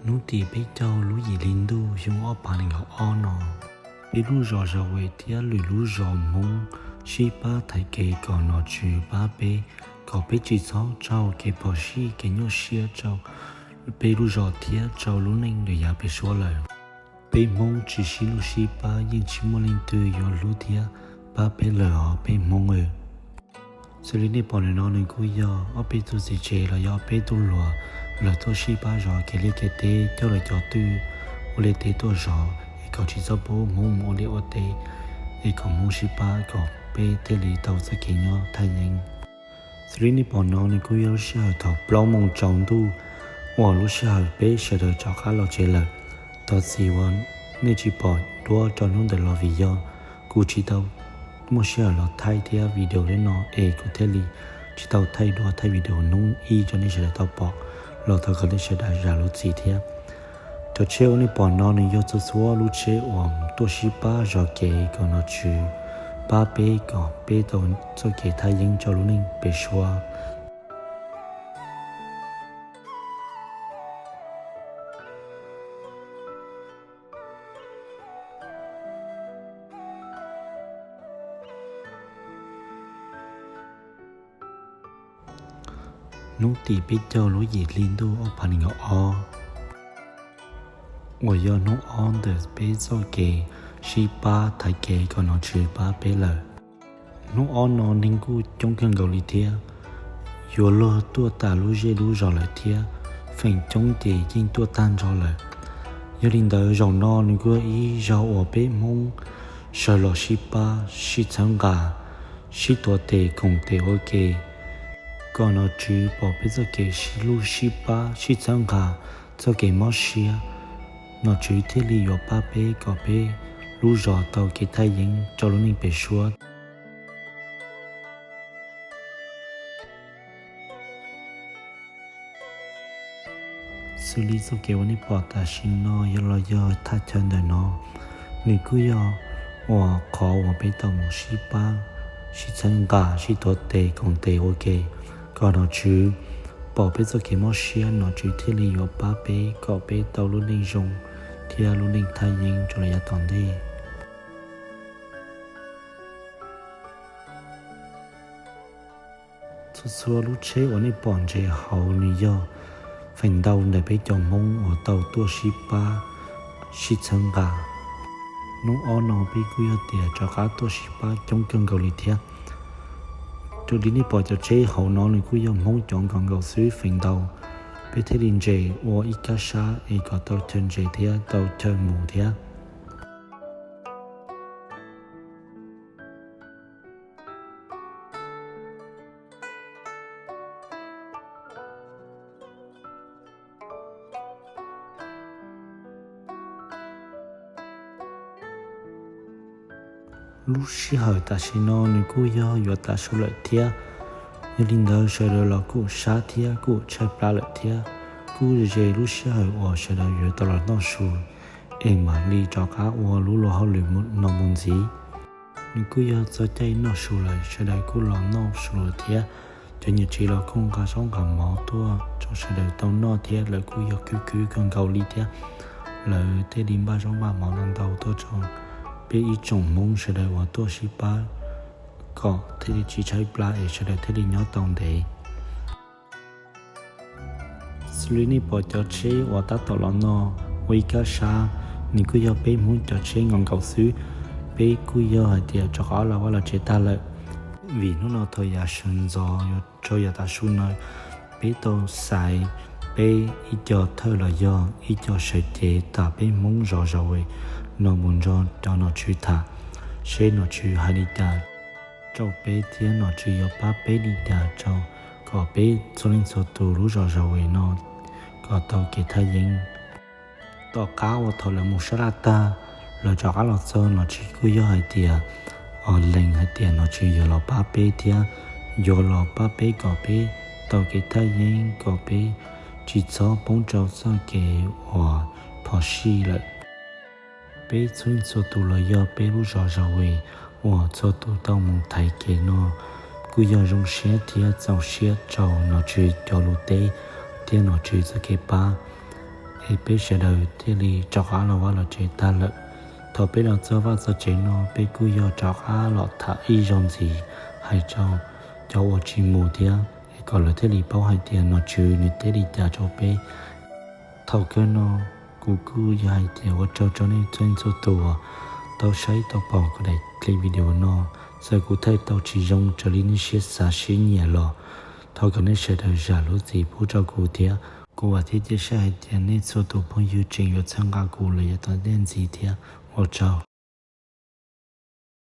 Hnub tim peb caug lub yim hli ntuj xyoo ob phav nees nkaum ob no, peb lub zos Zas Ves thiab lwm lub zos Hmoob sib pab thaiv kev kom nom tswv pab peb, kom peb tsis txhob raug kev phom sij kev nyuaj siab rau peb lub zos thiab rau lub neej lawm yav pem suab lawm. Peb Hmoob tsis sib hlub sib pab yeej tsis muaj leej twg yuav hlub thiab pab peb lawm os peb Hmoob aw. Xws li nej pom ntawm no nws kuj yog ob peb tug txiv tsev los yog ob peb tug hluas, lawv tuaj sib pab zov kev liaj kev teb, coj lawv cov twj ua liaj teb tuaj zov es kom tsis txhob pub Hmoob mus ua liaj ua teb, es kom Hmoob sib pab kom peb thiaj li tau txoj kev nyob thaj yeeb. Xws li nej pom no nws kuj yog lub sij hawm thaum plaub moos tsaus ntuj uas lub sij hawm peb sawv daws rov qab los tsev lawm. Thov txim uas nej tsis pom duab rau hnub ntawd los vim yog kuv tsis tau muaj sij hawm los thaij thiab video li no es kuv thiaj li tsis tau thaij duab thaij video hnub ib rau nej sawv daws tau pom, los thov kom nej sawv daws zam lub txim thiab. Cov tsheb uas nej pom no nws yog txhua txhua lub tsheb uas tuaj sib pab zov kev kom nom tswv pab peb kom peb tau txoj kev thaj yeeb rau lub neej pem suab. Hnub tim peb caug lub yim hli ntuj ob phav nees nkaum ob uas yog hnub ob ntawm peb txoj kev sib pab thaiv kev kom nom tswv pab peb lawm. Hnub ob no neeg kuj coob kawg nkaus li thiab, yuav luag tuaj tas lub zej lub zos lawm thiab, feem coob ces yeej tuaj tag nrho lawm. Yog li ntawd zaum no nws kuj yog ib zaug uas peb Hmoob sawv los sib pab sib txhawb nqa, sib tuav tes koom tes ua ke, kom nom tswv pom peb txoj kev sib hlub sib pab sib txhawb nqa, txoj kev mob siab, nom tswv thiaj li yuav pab peb kom peb lub zos tau kev thaj yeeb rau lub neej pem suab. Xws li txoj kev uas nej pom tam sim no yog los yog thaj chaw ntawm no, nws kuj yog uas qhov uas peb tau mus sib pab, sib txhawb nqa, sib tuav tes koom tes ua ke, kom nom tswv pom peb txoj kev mob siab, nom tswv thiaj li yuav pab peb kom peb tau lub neej zoo thiab lub neej thaj yeeb rau lawm yav tom ntej. Txhua txhua lub tsheb uas nej pom ntses hauv nws yog feem ntau ntawm peb cov Hmoob uas tau tuaj sib pab, sib txhawb nqa. Hnub ob no peb kuj yog tias rov qab tuaj sib pab coob kawg nkaus li thiab. Raws li nej pom cov tsheb hauv no nws kuj yog Hmoob cov nkaus nkaus xwb feem ntau, peb thiaj li ntses ua ib kab sab es kom tau chaw ntses thiab tau chaw mus thiab. Lub sij hawm tam sim no nws kuj yog yuav tav su lawm thiab, yog li ntawd sawv daws los kuj sab thiab kuj tshaib plab lawm thiab, kuj ze lub sij hawm uas sawv daws yuav tau los noj su es mam li rov qab ua lub luag hauj lwm no mus ntxiv. Nws kuj yog txog caij noj su lawm, sawv daws kuj los noj su lawm thiab. Cov niam tsev los kuj nqa zaub nqa mov tuaj rau sawv daws tau noj thiab, lawv kuj yog khwv khwv kawg nkaus li thiab. Lawv thiaj li npaj zaub npaj mov no ntau tuaj rau peb ib tsoom Hmoob sawv daws uas tuaj sib pab kom thiaj li tsis tshaib plab es sawv daws thiaj li nyob tau ntev. Xws li nej pom cov tsheb uas tab tom los no ua ib kab sab, nws kuj yog peb Hmoob cov tsheb nkaus nkaus xwb. Peb kuj yog hais tias rov qab los vaj los tsev tag lawm, vim hnub no thaum yav sawv ntxov yuav rau yav tav su no, peb tau xaiv peb ib co thawj los yog ib co sawv cev tas peb Hmoob zos Zas Ves no mus nrog cov nom tswv tham, seb nom tswv hais li cas rau peb thiab nom tswv yuav pab peb li cas rau kom peb txhua leej txhua tus lub zos Zas Ves no kom tau kev thaj yeeb. Tom qab uas thaum lawv mus sab laj tag, lawv rov qab los txog, nom tswv kuj yog hais tias, os, lees hais tias nom tswv yuav los pab peb thiab, yuav los pab peb kom peb tau kev thaj yeeb, kom peb tsis txhob poob rau txoj kev uas phom sij lawm. Peb txhua leej txhua tus los yog peb lub zos Zas Ves uas txhua tus tau mus thaiv kev no kuj yog zoo siab thiab txaus siab rau nom tswv cov lus teb thiab nom tswv txoj kev pab. Ces peb sawv daws thiaj li rov qab los vaj los tsev tag lawm. Thaum peb los txog vaj txog tsev no peb kuj yog rov qab los tham ib zaug ntxiv hais rau cov uas tsis mus thiab, es kom lawv thiaj li paub hais tias nom tswv nws teb li cas rau peb. Thaum kawg no kuv kuj yog hais tias ua tsaug rau nej txhua txhua tus uas tau saib tau pom kuv daim clip video no. Txawm kuv thaij tau tsis zoo raws li nej siab xav siab nyiam los thov kom nej sawv daws zam lub txim pub rau kuv thiab. Kuv vam thiab cia siab hais tias nej txhua tus phooj ywg tseem yuav txhawb nqa kuv los yav tom ntej ntxiv thiab. Ua tsaug.